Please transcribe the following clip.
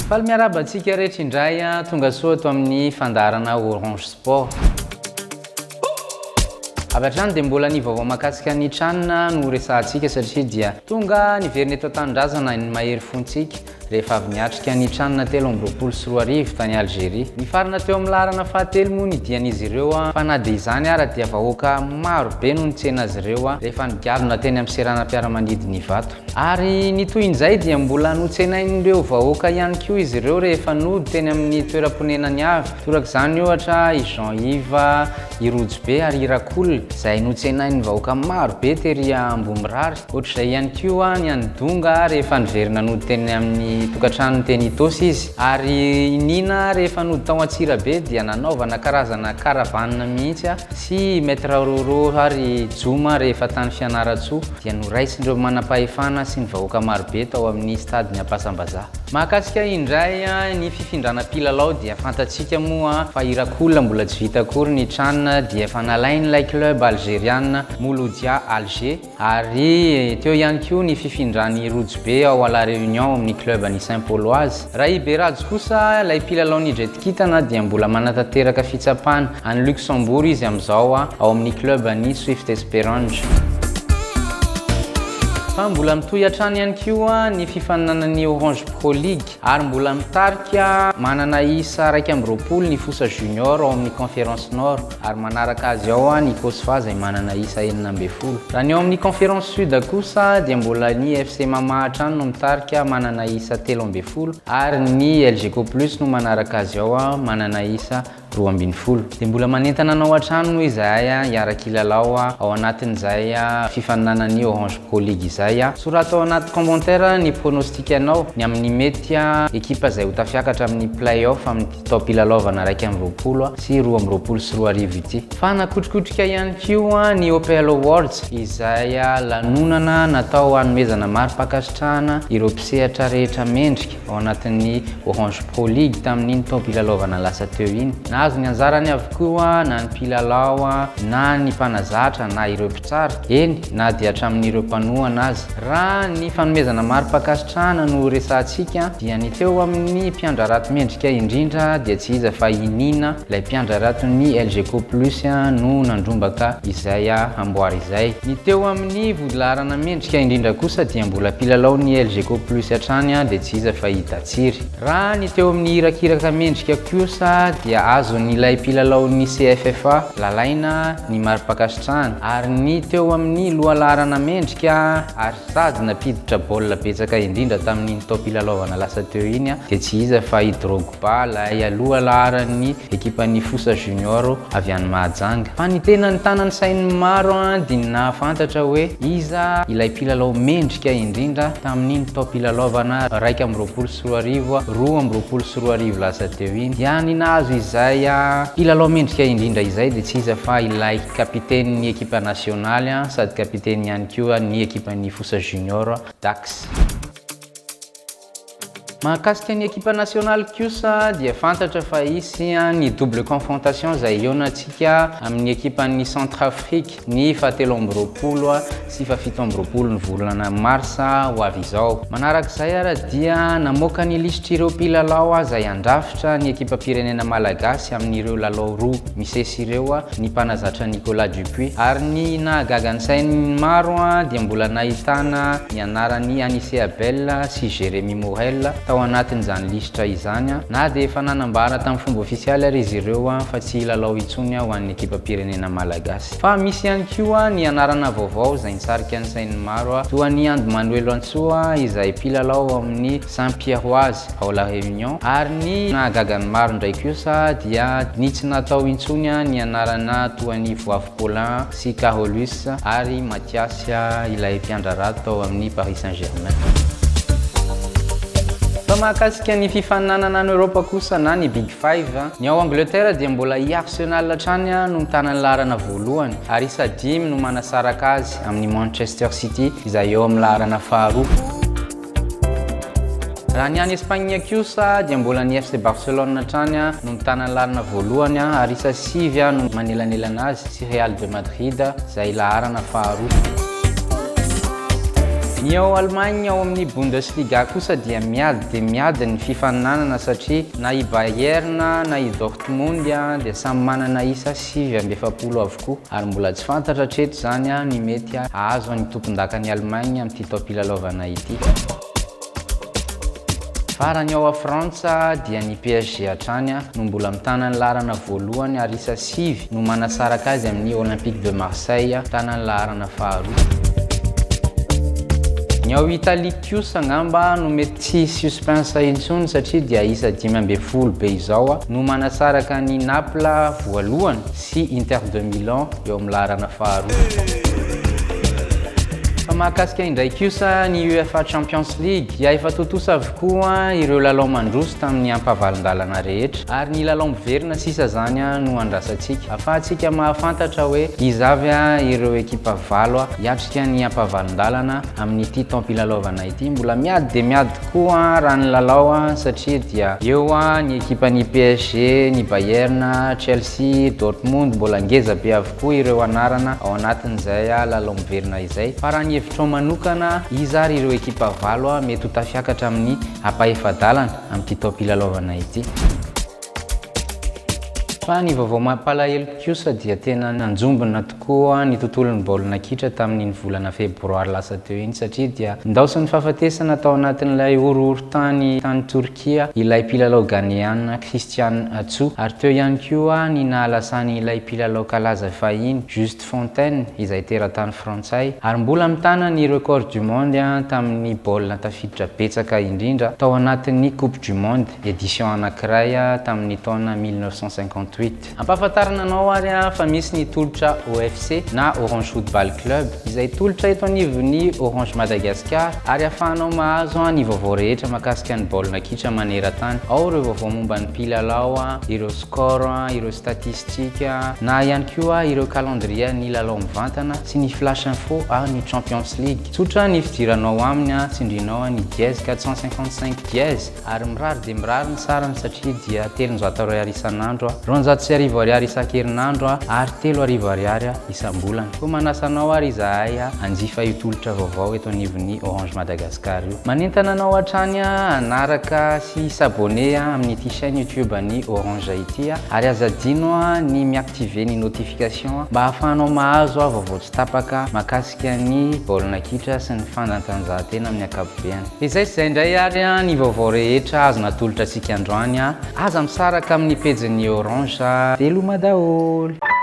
Faly miarahaba antsika rehetra indray tonga soa ato amin'ny fandaharana Orange Sport. Avy hatrany dia mbola ny vaovao mahakasika ny CHAN no resahantsika satria dia tonga niverina eto an-tanindrazana ny mahery fontsika rehefa avy niatrika ny CHAN 2023 tany Algeria. Nifarana teo amin'ny laharana fahatelo moa ny dian'izy ireo fa na dia izany ara dia vahoaka maro be no nitsena azy ireo rehefa nigadona teny amin'ny seranam-piaramanidina Ivato. Ary ny tohin'izay dia mbola notsenain'ireo vahoaka ihany koa izy ireo rehefa nody teny amin'ny toeram-ponenany avy. Torak'izany ohatra i Jean Yves, i Rojobe ary i Rakool izay notsenain'ny vahoaka maro be tery Ambohimirary. Ohatr'izay ihany koa ny an'i Donga rehefa niverina nody teny amin'ny tokantranony teny Itaosy izy. Ary i Nina rehefa nody tao Antsirabe dia nanaovana karazana caravane mihitsy sy i Maître Roro ary i Joma rehefa tany Fianarantsoa dia noraisin'ireo manampahefana sy ny vahoaka marobe tao amin'ny stade-n'ny Ampasambazaha. Mahakasika indray ny fifindrana mpilalao dia fantatsika moa fa i Rakool mbola tsy vita akory ny CHAN dia efa nalain'ilay club algeriana Mouloudia Alger Ary teo ihany koa ny fifindran'i Rojobe ao à La Réunion ao amin'ny club an'i Saint Pauloise. Raha i Berajo kosa, ilay mpilalaon'ny Jet Kintana dia mbola manatanteraka fitsapana any Luxembourg izy amin'izao ao amin'ny club an'i Swift Hesperange. Fa mbola mitohy hatrany ihany koa ny fifaninanan'ny Orange Pro League ary mbola mitarika manana isa 21 ny Fosa Junior ao amin'ny Conference Nord. Ary manaraka azy ao ny Cosfa izay manana isa 16. Raha ny ao amin'ny Conférence Sud kosa dia mbola ny FC Mama hatrany no mitarika manana isa 13 ary ny Elgeco Plus no manaraka azy ao manana isa 12. Dia mbola manentana anao hatrany moa izahay hiara-kilalao ao anatin'izay fifaninanan'ny Orange Pro League izay. Soraty ao anaty commentaire ny pronostic-nao ny amin'ny mety ekipa izay ho tafiakatra amin'ny play-off amin'ity taom-pilalaovana 2021 2022 ity. Fa nakotrokotrika ihany koa ny OPL Awards izay lanonana natao hanomezana mari-pankasitrahana ireo mpisehatra rehetra mendrika ao anatin'ny Orange Pro League tamin'iny taom-pilalaovana lasa teo iny. Nahazo ny anjarany avokoa na ny mpilalao na ny mpanazatra na ireo mpitsara, eny na dia hatramin'ireo mpanohana aza. Raha ny fanomezana mari-pankasitrahana no resahantsika dia ny teo amin'ny mpiandrarato mendrika indrindra dia tsy iza fa i Nina, ilay mpiandraraton'ny Elgeco Plus no nandrombaka izay amboara izay. Ny teo amin'ny vodilaharana mendrika indrindra kosa dia mbola mpilalaon'ny Elgeco Plus hatrany dia tsy iza fa i Datsiry. Raha ny teo amin'ny irakiraka mendrika kosa dia azon'ilay mpilalaon'ny CFFA, Lalaina, ny mari-pankasitrahana ary ny teo amin'ny lohalaharana mendrika ary sady nampiditra baolina betsaka indrindra tamin'iny taom-pilalaovana lasa teo iny dia tsy iza fa i Drogba ilay lohalaharan'ny ekipan'ny Fosa Junior avy any Mahajanga. Fa ny tena nitana ny sain'ny maro dia ny nahafantatra hoe iza ilay mpilalao mendrika indrindra tamin'iny taom-pilalaovana 2021 2022 lasa teo iny. Dia ny nahazo izay mpilalao mendrika indrindra izay dia tsy iza fa ilay kapitenin'ny ekipa nasionaly sady kapiteny ihany koa ny ekipan'ny Fosa Junior, Dax. Mahakasika ny ekipa nasionaly kosa dia fantatra fa hisy ny double confrontation izay hihaonantsika amin'ny ekipan'ny Centrafrique ny faha-23 sy faha-27 ny volana marsa ho avy izao. Manarak'izay ara dia namoaka ny lisitr'ireo mpilalao izay handrafitra ny ekipam-pirenena malagasy amin'ireo lalao roa misesy ireo ny mpanazatra Nicolas Dupuis. Ary ny nahagaga ny sain'ny maro dia mbola nahitana ny anaran'i Anicet Abel sy Jérémie Morel tao anatin'izany lisitra izany na dia efa nanambara tamin'ny fomba ofisialy ary izy ireo fa tsy hilalao intsony ho an'ny ekipam-pirenena malagasy. Fa misy ihany koa ny anarana vaovao izay nisarika ny sain'ny maro toa an'i Andy Manoelo Antsoa izay mpilalao ao amin'ny Saint Pierroise ao La Réunion ary ny nahagaga ny maro indray kosa dia ny tsy natao intsony ny anarana toa an'i Voavy Paulin sy Carolus ary Mathias ilay mpiandrarato tao amin'ny Paris Saint-Germain. Fa mahakasika ny fifaninanana any Eoropa kosa na ny Big Five, ny ao Angleterre dia mbola i Arsenal hatrany no mitana ny laharana voalohany ary isa dimy no manasaraka azy amin'ny Manchester City izay eo amin'ny laharana faharoa. Raha ny any Espagne kosa dia mbola ny FC Barcelone hatrany no mitana ny laharana voalohany ary isa sivy no manelanelana azy sy Real de Madrid izay laharana faharoa. Ny ao Allemagne ao amin'ny Bundesliga kosa dia miady dia miady ny fifaninanana satria na i Bayern na i Dortmund dia samy manana isa 49 avokoa ary mbola tsy fantatra hatreto izany ny mety hahazo ny tompondakan'i Allemagne amin'ity taom-pilalaovana ity. Fa raha ny ao Frantsa dia ny PSG hatrany no mbola mitana ny laharana voalohany ary isa sivy no manasaraka azy amin'ny Olympique de Marseille mitana ny laharana faharoa. Ny ao Italie kosa angamba no mety tsy hisy suspense intsony satria dia isa 15 be izao no manasaraka ny Naples voalohany sy Inter de Milan eo amin'ny laharana faharoa. Fa mahakasika indray kosa ny UEFA Champions League dia efa tontosa avokoa ireo lalao mandroso tamin'ny ampahavalon-dalana rehetra ary ny lalao miverina sisa izany no andrasantsika ahafahantsika mahafantatra hoe iza avy ireo ekipa valo hiatrika ny ampahavalon-dalana amin'ity taom-pilalaovana ity. Mbola miady dia miady tokoa raha ny lalao satria dia eo ny ekipan'ny PSG, ny Bayern, Chelsea, Dortmund, mbola ngeza be avokoa ireo anarana ao anatin'izay lalao miverina izay. Fa raha ny hevitrao manokana, iza ary ireo ekipa valo mety ho tafiakatra amin'ny ampahefa-dalana amin'ity taom-pilalaovana ity? Fa ny vaovao mampalahelo kosa dia tena nanjombona tokoa ny tontolon'ny baolina kitra tamin'iny volana febroary lasa teo iny satria dia nindaosin'ny fahafatesana tao anatin'ilay horohorontany tany Torkia ilay mpilalao Ghaneana Christian Atsu ary teo ihany koa ny nahalasan'ilay mpilalao kalaza fahiny Just Fontaine izay teratany frantsay ary mbola mitana ny record du monde tamin'ny baolina tafiditra betsaka indrindra tao anatin'ny coupe du monde Edition anankiray tamin'ny taona 1958. Ampahafantarina anao ary fa misy ny tolotra OFC na Orange Football Club izay tolotra eto anivon'ny Orange Madagascar ary ahafahanao mahazo ny vaovao rehetra mahakasika ny baolina kitra maneran-tany. Ao ireo vaovao momba ny mpilalao, ireo score, ireo statistiques na ihany koa ireo calendrier ny lalao mivantana sy ny flash info ary ny Champions League. Tsotra ny fidiranao aminy, tsindrinao ny dièse 455 dièse. Ary mirary dia mirary ny sarany satria dia 300 ariary isan'andro, 1200 ariary isan-kerinandro ary 3000 ariary isam-bolana. Koa manasa anao ary izahay hanjifa io tolotra vaovao eto anivon'ny Orange Madagascar io. Manentana anao hatrany hanaraka sy hi-s'abonner amin'ity chaîne YouTube an'ny Orange ity ary aza adino ny mi-activer ny notification mba hahafahanao mahazo vaovao tsy tapaka mahakasika ny baolina kitra sy ny fanatanjahantena amin'ny ankapobeny. Izay sy izay indray ary ny vaovao rehetra azo natolotra antsika androany. Aza misaraka amin'ny pejin'ny Orange. Veloma daholo!